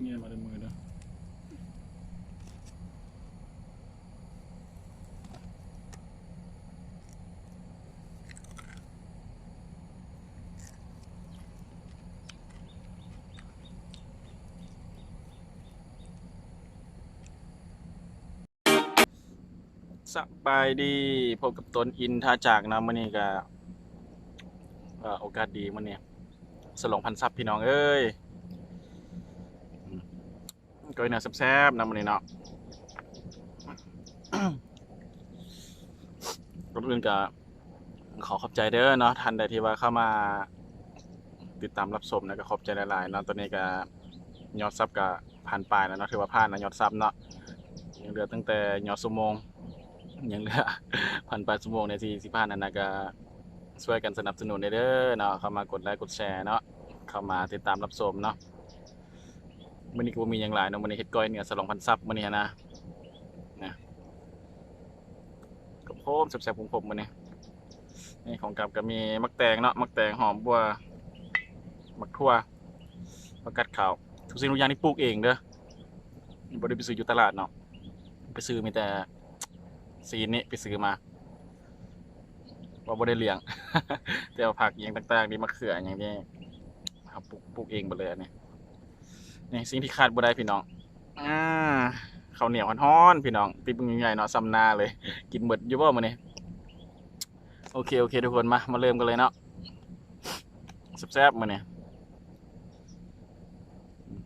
ເງຍມາແຕ່ມືເດີ. ສະບາຍດີ ພົບກັບຕົນ ອິນທາຈາກເນາະ. ມື້ນີ້ກະ ເອີ ໂອກາດດີມື້ນີ້ ສະຫຼອງພັນຊັບພີ່ນ້ອງເອີຍ. ອືມ ກ້ອຍເນື້ອແຊບໆເນາະມື້ນີ້ເນາະ. ກ່ອນອື່ນກະ ຂໍຂອບໃຈເດີເນາະ ທ່ານໃດທີ່ວ່າເຂົ້າມາຕິດຕາມຮັບຊົມນະ ກະຂອບໃຈຫຼາຍໆເນາະ. ຕອນນີ້ກະຍອດຊັບກະພັນປາຍແລ້ວເນາະ ຖືວ່າຜ່ານແລ້ວຍອດຊັບເນາະ. ຍັງເຫຼືອຕັ້ງແຕ່ຍອດຊົ່ວໂມງ ຍັງເຫຼືອພັນປາຍຊົ່ວໂມງໃນທີ່ຊິຜ່ານຫັ້ນນະ. ກະຊ່ວຍກັນສະໜັບສະໜູນແດ່ເດີເນາະ ເຂົ້າມາກົດໄລກົດແຊເນາະ ເຂົ້າມາຕິດຕາມຮັບຊົມເນາະ. ມື້ນີ້ກະບໍ່ມີຫຍັງຫຼາຍເນາະ ມື້ນີ້ເຮັດກ້ອຍເນື້ອສະຫຼອງພັນຊັບມື້ນີ້ຫັ້ນນະ ນະ ໂຄມໆ ແຊບໆ ໂຄມໆ ມື້ນີ້. ນີ້ຂອງກັບກະມີໝາກແຕງເນາະ ໝາກແຕງ ຫອມບົ່ວ ໝາກຖົ່ວ ຜັກກາດຂາວ ທຸກສິ່ງທຸກຢ່າງນີ້ປູກເອງເດີ ບໍ່ໄດ້ໄປຊື້ຢູ່ຕະຫຼາດເນາະ. ໄປຊື້ມີແຕ່ຊີ້ນນີ້ ໄປຊື້ມາ ວ່າບໍ່ໄດ້ລ້ຽງ ແຕ່ວ່າຜັກອີ່ຫຍັງຕ່າງໆນີ້ ໝາກເຂືອອີ່ຫຍັງນີ້ ເຮົາປູກ ປູກເອງເບິດເລີຍອັນນີ້. ນີ້ສິ່ງທີ່ຂາດບໍ່ໄດ້ພີ່ນ້ອງ ອາ ເຂົ້າໜຽວຮ້ອນໆ ພີ່ນ້ອງ ຕິບໃຫຍ່ໆເນາະ ສ່ຳໜ້າເລີຍ. ກິນເບິດຢູ່ບໍ່ມື້ນີ້? ໂອເຄ ໂອເຄ ທຸກຄົນ ມາ ມາເລີ່ມກັນເລີຍເນາະ. ແຊບໆ ມື້ນີ້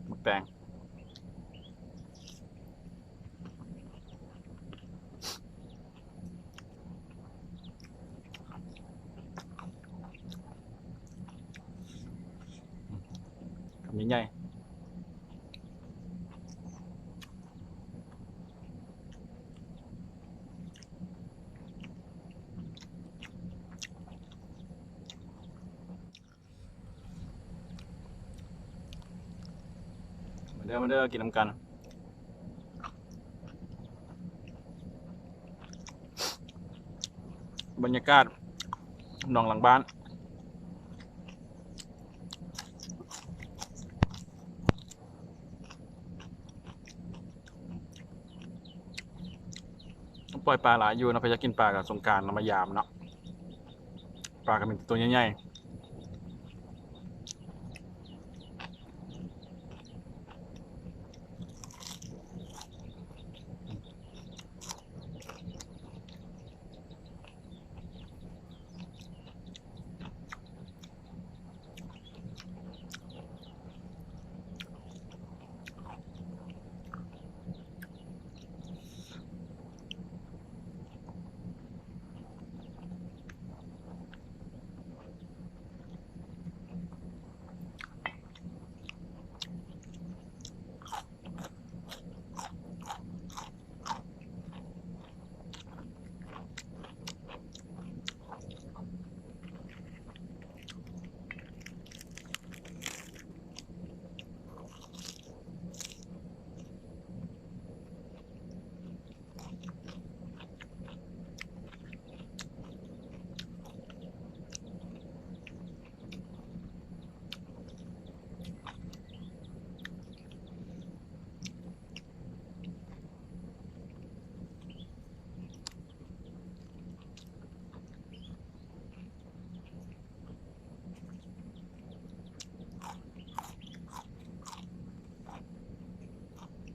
ໝາກແຕງ ຄຳໃຫຍ່ໆ. ມາເດີ ມາເດີ ກິນນຳກັນ. ບັນຍາກາດໜອງຫຼັງບ້ານ ປ່ອຍປາຫຼາຍຢູ່ເນາະ. ໃຜຢາກກິນປາກະສົງການເນາະ ມາຢາມເນາະ. ປາກະມີແຕ່ໂຕໃຫຍ່ໆ.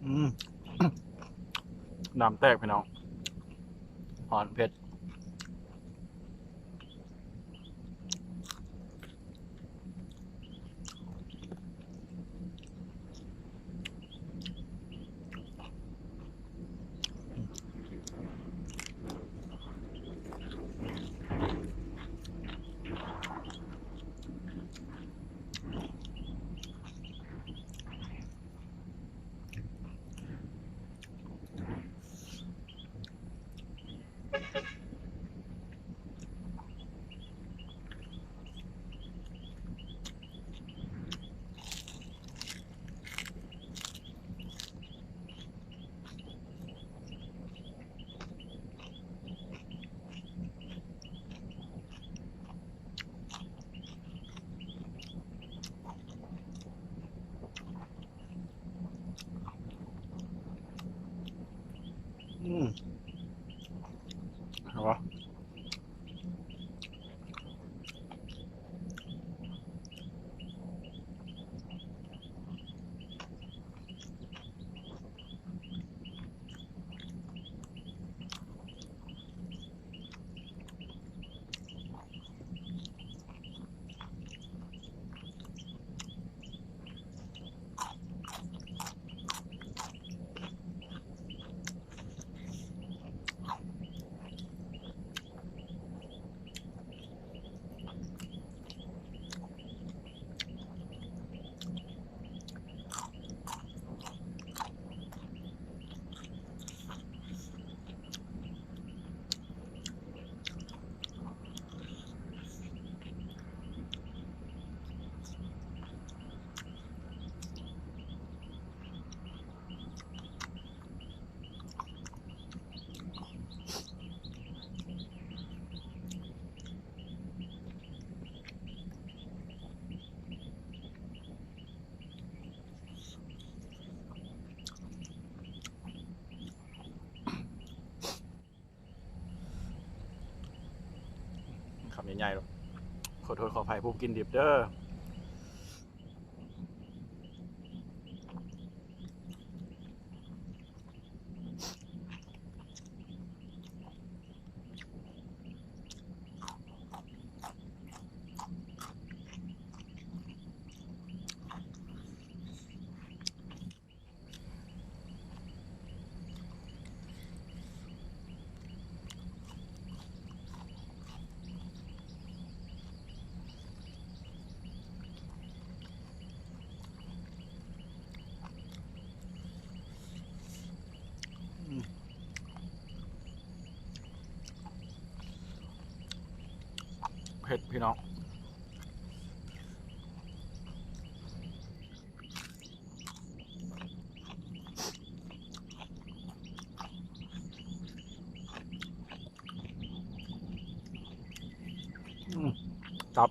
ອືມ ນ້ຳແຕກພີ່ນ້ອງ ຮ້ອນເຜັດ. ອືມ ໃຫຍ່ດອກ. ຂໍໂທດຂໍອະໄພຜູ້ກິນດິບເດີ້. ເຜັດພີ່ນ້ອງ. ອືມ ຕັບ.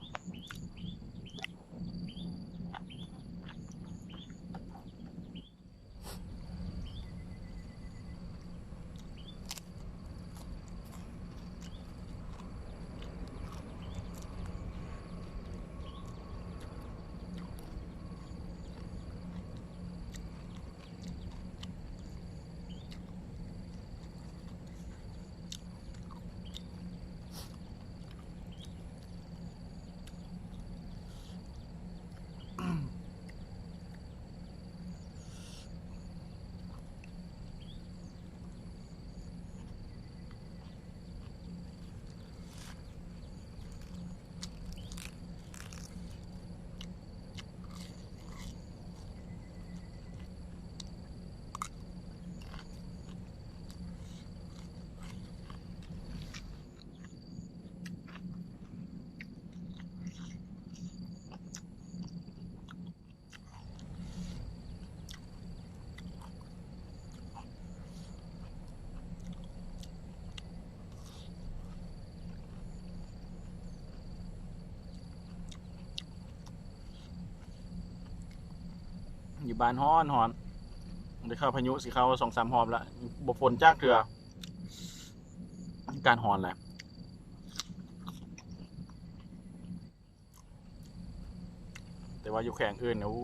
ຢູ່ບ້ານຮ້ອນໆ ໄດ້ເຂົ້າພາຍຸ ຊິເຂົ້າສອງສາມຮອບລະ ບໍ່ຝົນຈັກເທື່ອ ອາກາດຮ້ອນແຫຼະ. ແຕ່ວ່າຢູ່ແຂວງອື່ນນະ ໂອ້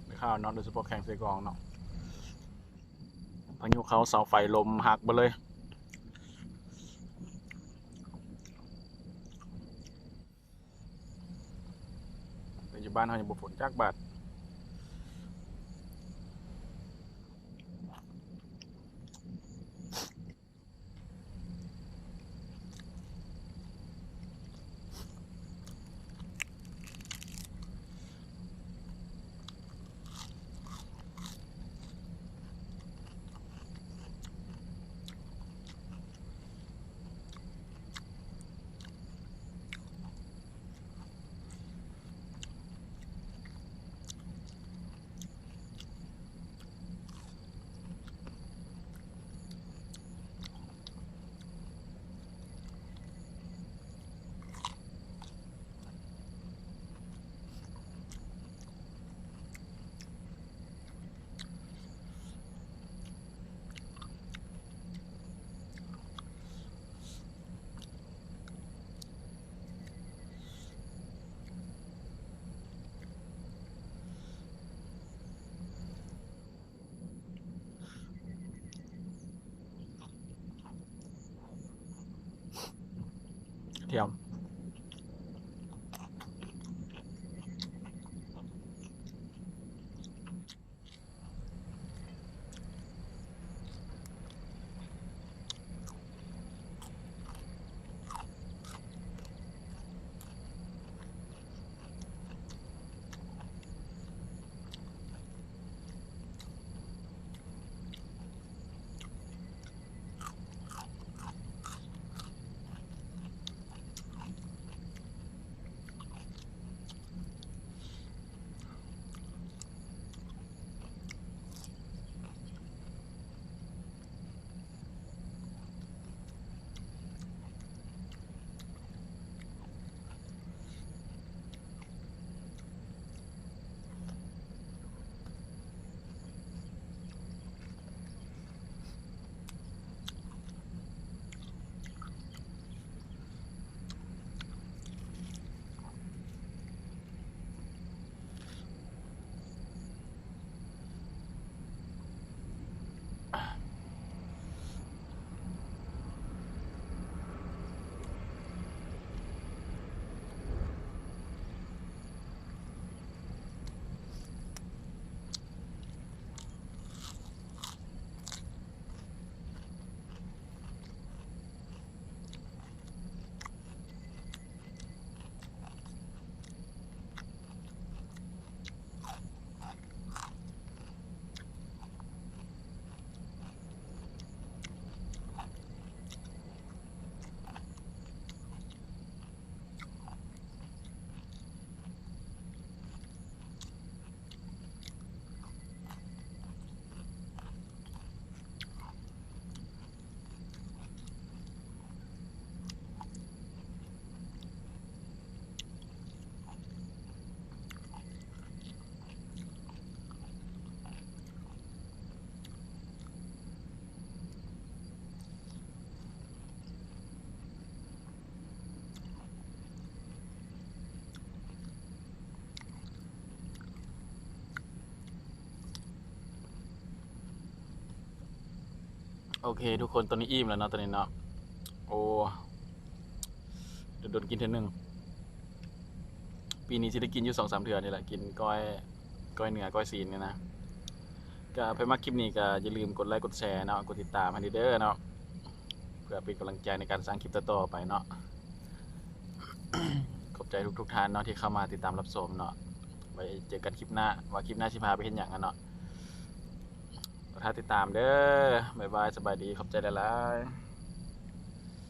ໄດ້ຂ່າວເນາະ ໂດຍສະເພາະແຂວງເຊກອງເນາະ ພາຍຸເຂົ້າ ເສົາໄຟລົ້ມຫັກເບິດເລີຍ. ແຕ່ຢູ່ບ້ານເຮົາຍັງບໍ່ຝົນຈັກບາດ. ກະທຽມ. ໂອເຄທຸກຄົນ ຕອນນີ້ອີ່ມແລ້ວເນາະ ຕອນນີ້ເນາະ. ໂອ້ ດົນໆກິນເທື່ອໜຶ່ງ. ປີນີ້ຊິໄດ້ກິນຢູ່ສອງສາມເທື່ອນີ້ແຫຼະ ກິນກ້ອຍ ກ້ອຍເນື້ອ ກ້ອຍຊີ້ນນີ້ນະ. ກະໃຜມັກຄລິບນີ້ກະຢ່າລືມກົດໄລກົດແຊເນາະ ກົດຕິດຕາມໃຫ້ເດີເນາະ ເພື່ອເປັນກຳລັງໃຈໃນການສ້າງຄລິບຕໍ່ໆໄປເນາະ. ຂອບໃຈທຸກໆທ່ານເນາະ ທີ່ເຂົ້າມາຕິດຕາມຮັບຊົມເນາະ. ໄວ້ເຈີກັນຄລິບໜ້າ ວ່າຄລິບໜ້າຊິພາໄປເຮັດຫຍັງຫັ້ນເນາະ. ຖ້າຕິດຕາມເດີ. ບາຍບາຍ ສະບາຍດີ ຂອບໃຈຫຼາຍໆ.